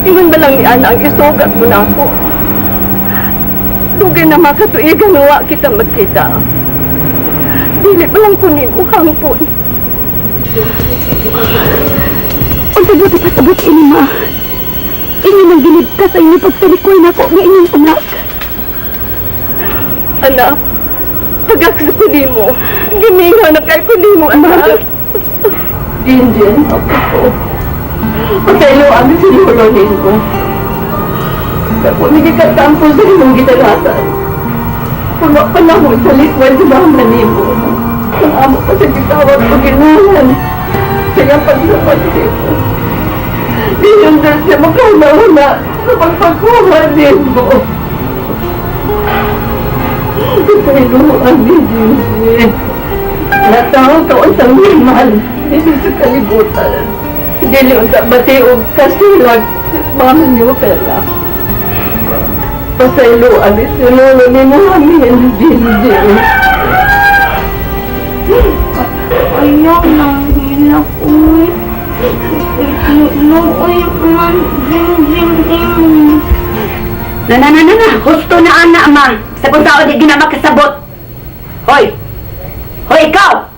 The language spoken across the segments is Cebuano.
Ingon ba lang ni Ana ang isugat mo na ako? Dugay na makatuigan wa kita magkita. Dili pa lang ko nimo hangpon. Unsa buti pasabot ini, ma? Inyo nang gilid ka sa inyo pagsalikoy nako nga inyong anak. Anak, pagaksa ko nimo, gimingaw na kay ko nimo, anak. Jinjin, ako ko. Pasaylo ang si Lolo nimo. Kung nagkakatampo sa imong gitagatan, kung wa panahon sa likwan sa mama nimo, ang amo pa sa gitawag pag-inulan sa iyang pagsapat nimo. Diyon na siya makauna-una sa pagpagkuha nimo. Pasayloan ni Jinjin. Natawag ka unsang normal dito sa kalibutan. Dili unta bati og kasilag mama niyo pera. Pasayloan ni si Lolo ni Mami, Jinjin. Ayaw nang hilak, uy. Luoy man, Jinjin, din. Na na na na na, husto na ana ma. Sa kung tao di gina makasabot. Hoy! Hoy ikaw!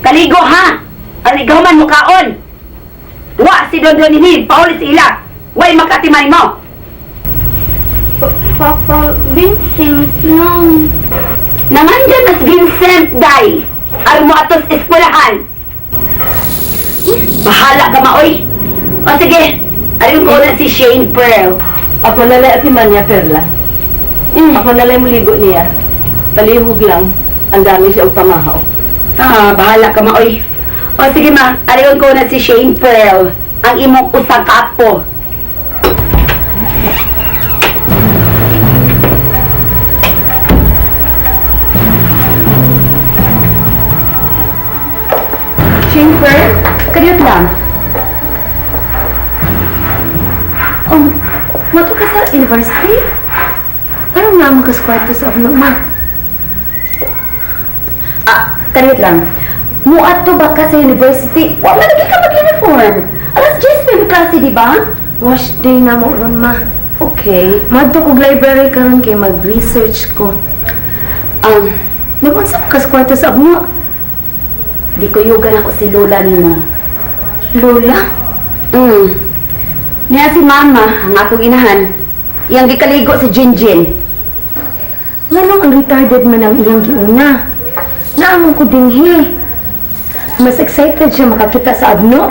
Kaligo ha! Ang ikaw man mukaon! Wa si Don Don ini, pauli si ila. Way makatiman mo. Papa, Vincent lang. Nangandyan mas Vincent day. Aron mo atos eskwelahan. Bahala ka maoy. O sige, aron ko na si Shane Pearl. Ako na lang ati Manya Perla. Ako na lang muligo niya. Palihog lang. Ang dami siya og pamahaw. Ah, bahala ka maoy. O sige ma, aron ko na si Shane Pearl. Ang imong usang kaapo. Shane Pearl, kadiyot lang. Mato ka sa university? Anong nga makaskwarte sa abno, ma? Ah, kadiyot lang. Muadto ba ka sa university? Wa man lagi ka mag-uniform. Alas 10 pa yung klase, di ba? Wash day na mo ron, ma. Okay. Madto kog library karon kay mag-research ko. Nagunsa ka sa sa abno? Di ko yugan ako si Lola nimo. Lola? Niya si Mama, ang akong inahan. Iyang gikaligo si Jinjin. Nganong ang retarded man ang iyang giuna? Naamon ko dinghi. Mas excited siya makakita sa abno.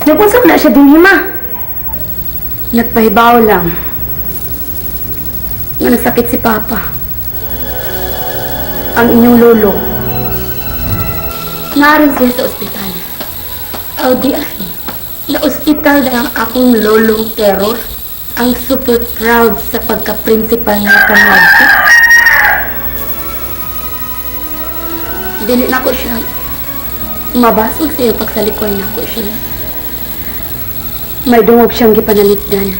Nagunsa na siya dinghi, ma? Nagpahibaw lang. Nga nasakit si Papa. Ang inyong lolo. Naroon siya sa ospital. Oh, di ay. Na-ospital na ang akong lolong terror. Ang super proud sa pagka-principal niya kanyadto. Dili na ko siya. Mabasog sa iyong pagsalikoy na ko siya. May dungog siyang gipanalipdan.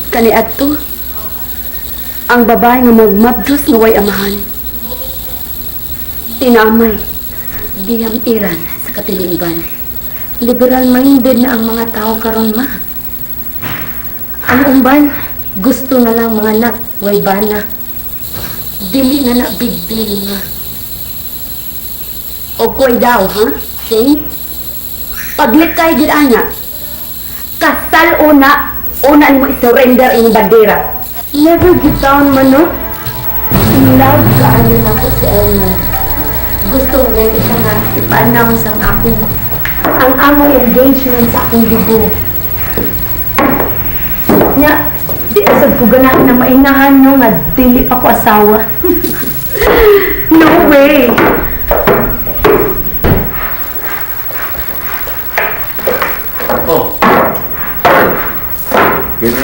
Kaniadto, ang babae nga magmabdos nga way amahan. Tinamay, Giyamtiran sa katilingban. Liberal-minded na ang mga tao karon, ma. Ang umban, gusto na lang mga anak, way bana. Dili na na big deal, ma. O koy daw, ha? Shane? Paglikay gid ana. Kasal una, una nimo i-surrender inyong bandera. Never get down man, no? In love kaayo na ko si Elmer. Gusto ko na siya nga ipa-announce ang akong ang among engagement sa akong dugo. Nya, di pa sad ko ganahan na mainahan no nga dili pa ko asawa. No way! Oh. Kini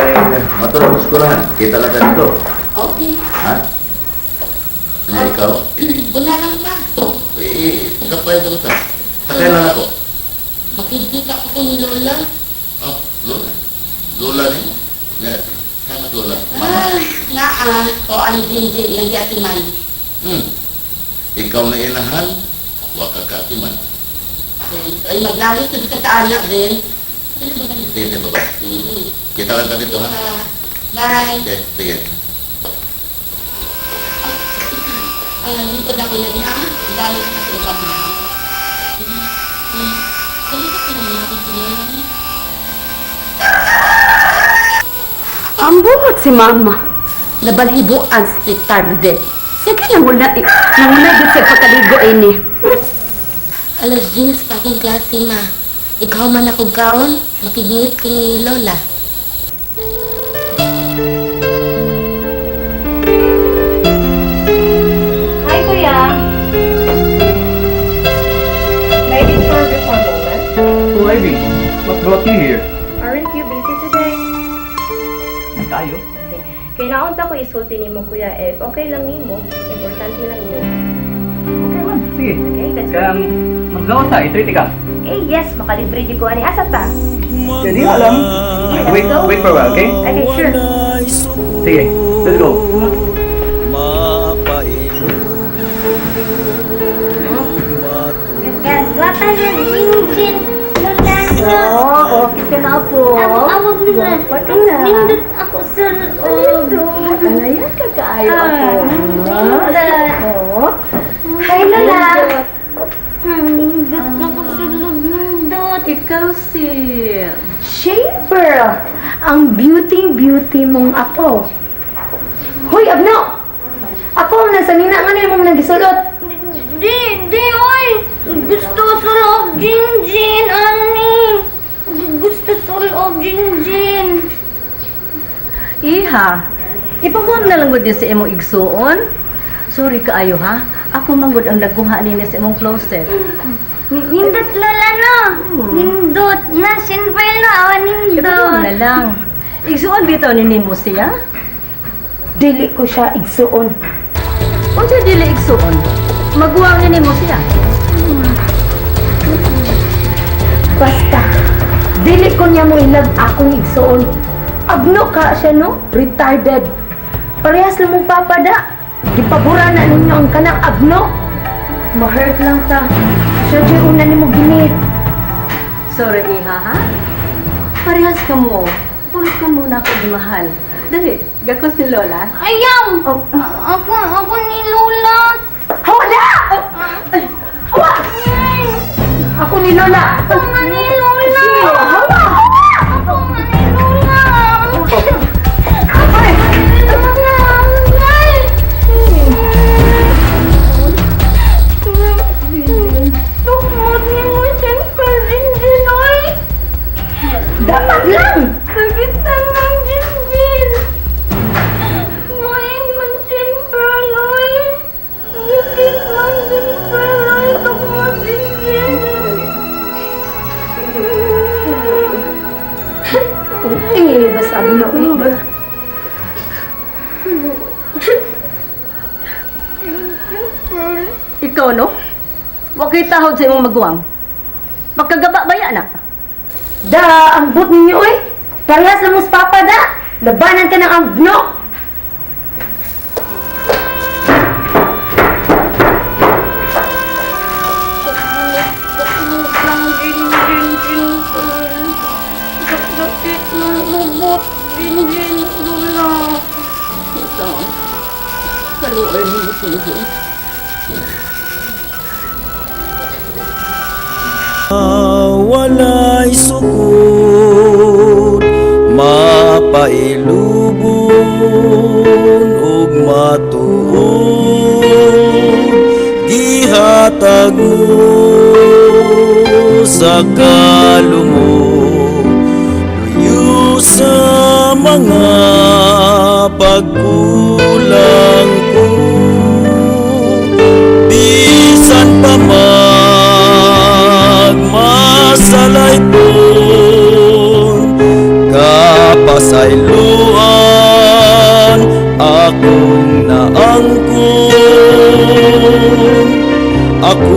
matulog sa eskwelahan. Kita lang ka dito. Okay. Ha? Nga ikaw? Una lang ba? Eh, kapay ka ta. Sakay lang ako. Makikita ko ni Lola. Oh, Lola. Lola ni? Nga, sama Lola. Mama. Ah, naa. O ang Jinjin, yung atiman. Ikaw na inahan, wa ka kaatiman. Ay, maglalit ka sa anak din. Sige, sige, bye-bye. Kita lang kami dito, ha? Bye. Okay, sige. Lingkod ako yan, ha? Dali ka sa ikaw na. Dali ka pinangyari niya. Ang buhat si mama. Nabalhibuan si tarde. Sige, nanguna, nanguna gud sa pagkaligo ini. Alas 10 pa akong klase, ma. Ikaw man ako kaon, makigingit ko ni Lola. Hi, Kuya. May I disturb you for a moment? Oh, Ivy, what brought you here? Aren't you busy today? Kayo? Okay. Kaya naunta ko isulti nimo, Kuya, if okay lang nimo. Importante lang yun. Okay man, sige. Okay, that's Kaya magawa sa, ito ka. Eh, yes, makalibre di ko ani. Asa ta? Kaya di alam. Wait, wait for a while, okay? Okay, sure. Sige, let's go. Gagwapa na Jinjin, Lola. Oo, okay ka na po. Awag nila. Nindot ako sa loob. Ano yan? Kagkaayo ako. Nindot. Oo. Hi, Lola. Nindot ako sa loob. Nindot. Ikaw si... Shaper, ang beauty-beauty mong apo. Hoy, Abno! Ako ang nasa nina nga na yung mga nagisulot. Di, di, oy! Gusto sa loob, Jinjin, ani! Gusto sa loob, Jinjin! Iha, ipaguam na lang gud din sa imong igsuon. Sorry kaayo ha. Ako man gud ang nagkuha nini sa imong closet. Nindot, Lola, no? Nindot na, sinfile na, awa Ipaguam nindot! na lang. Igsuon bitaw ni nimo siya. Dili ko siya igsuon. Unsa dili igsuon? Maguwang ni nimo siya. Basta, dili ko niya mo ilag akong igsuon. Abno ka siya, no? Retarded. Parehas lang mong papada. Gipabura na ninyo ang kanang abno. Ma-hurt lang ta. Siya dyan una ni mo ginit. Sorry iha ha. Parehas ka mo. Pulos ka muna ako mahal. Dali, gakos ni Lola. Ayaw! Oh. Ako, ako ni Lola! Hawa! Hawa! Ako ni Lola! Ako nga ni Lola! Hawa! Ako nga ni Lola! Ako nga ni Lola! Ay! Tukmod ni mo siyempre, Jinjin, oy! Dapat lang! Kagitan ng Jinjin! Ngayon man siyempre, oy! Gigit man siyempre, oy! Tukmod, Jinjin! Eh, basta abno eh. Ikaw no? Wa kay tahod sa imong maguwang. Magkagaba ba yan na? Da, ang but ninyo eh. Parehas lang mo sa papa da. Labanan ka ng abno. Tukmod lang, Jinjin, Jinjin. Sakit ng lubot, Jinjin, Lola. Ito. Kaluoy mo Susan. Walay sukod, mapailubon ug matuod, gihatag mo sa kalumok, luyo sa mga pagkulang ko. Bisan pa magmasalay po, kapasayloan akong naangkon. Ako